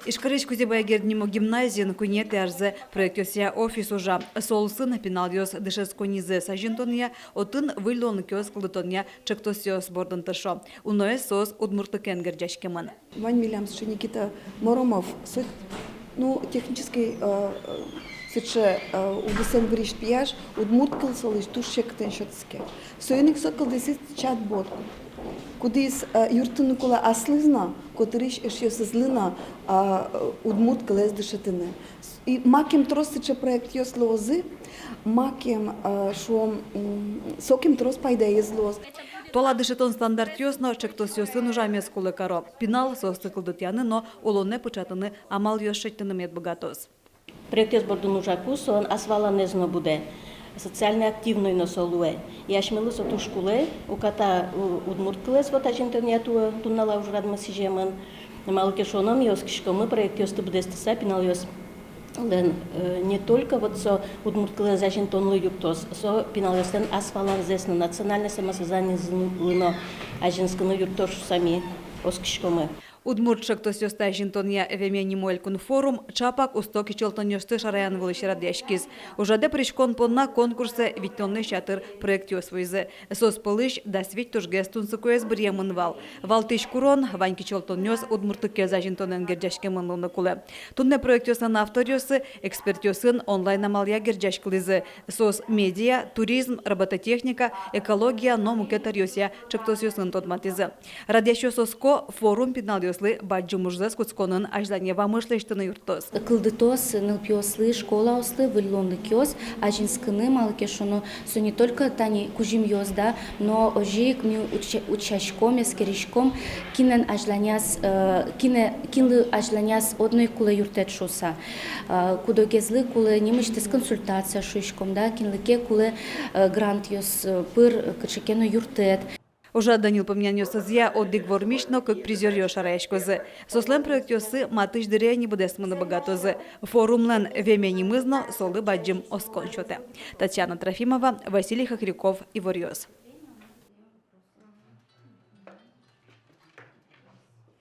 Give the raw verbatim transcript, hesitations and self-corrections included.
Ижкарысь Кузебай Герд нимо гимназиын куинетӥ арзэ проектъёсъя офис ужа. Со улсын пиналъёс дышетсконнизэс азинтонъя, отын выль луонлыкъёс кылдытонъя ӵектосъёс бордын тыршо. Уноез соос удмуртлыкен герӟаськемын. Вань милям сыӵе Никита Моромов, со, ну, технической, э, э, сыӵе, э, удысэн вырись пияш, удмурт кыл солэсь туж секытэн сётске. Соин ик со кылдӥз чат-бот, кудӥз, э, юрттыны кулэ аслыз но, котырысь эшъёсызлы но, а, э, удмурт кылэз дышетыны. И макем трос сыӵе проектъёс луозы, макем, э, шуом, м, сокем трос пайдаез луоз. Туала дышетон стандартъёс но ӵектосъёсын ужамез кулэ каро. Пинал соосты кылдытъяны но улонэ пыӵатыны амалъёс шедьтыны мед быгатоз. Проектъёс бордын ужаку, солэн ас валанэз но будэ, социально активной но со луэ. И асьмелы со туж кулэ, уката у-, удмурт кылэз вот азинтонъя туэ туннала ужрадмы сӥземын. Малы ке шуоно, ми оскиськомы, проектъёсты быдэстыса, пиналъёслэн, э, не только вот со удмурт кылэз азинтонлы юрттоз, со пиналъёслэн ас валанзэс но, национальной самосознанизылы но азинскыны юрттоз шуса ми оскиськомы. Удмурт ӵектосъёсты азинтонъя «Веме» нимо элькун форум ӵапак усто кичӧлтонъёсты шараян вылысь радъяськиз. Ужрадэ пыриськон понна конкурсэ витьтонлэсь ятыр проектъёс вуизы. Соос пӧлысь дас вить тужгес тунсыкоез быръемын вал. Валтӥсь курон – вань кичӧлтонъёс удмуртлыкез азинтонэн герӟаськемын луыны кулэ. Туннэ проектъёслэн авторъёссы экспертъёсын онлайн амалъя герӟаськылӥзы. Соос медиа, туризм, робототехника, экология но мукет ӧръёсъя ӵектосъёсын тодматӥзы. Радъясьёс оско, форум пиналъёслы бадӟым ужзэс кутсконын азьлане вамыш лэсьтыны юрттоз. Кылдытоз нылпиослы, школаослы выль луонлыкъёс азинскыны, малы ке шуоно, со не только тани кузьымъёс, да, но озьы ик ми утча-, утчаськом, эскериськом, кинэн азьланяз, э, кинэ-, кинлы азьланяз одно ик кулэ юрттэт шуса. Э, кудогезлы кулэ нимысьтыз консультация шуиськом, да, кинлы ке кулэ, э, грантъёс, э, пыр, э, кыӵе ке но юрттэт. Ужрадын йылпумъянъёсызъя одӥг вормись но кык призёръёс шараяськозы. Соослэн проектъёссы матысь дыре ини быдэсмыны быгатозы. Форумлэн «Веме» нимыз но солы бадӟым оскон сётэ. Татьяна Трофимова, Василий Хохряков, «Иворъёс».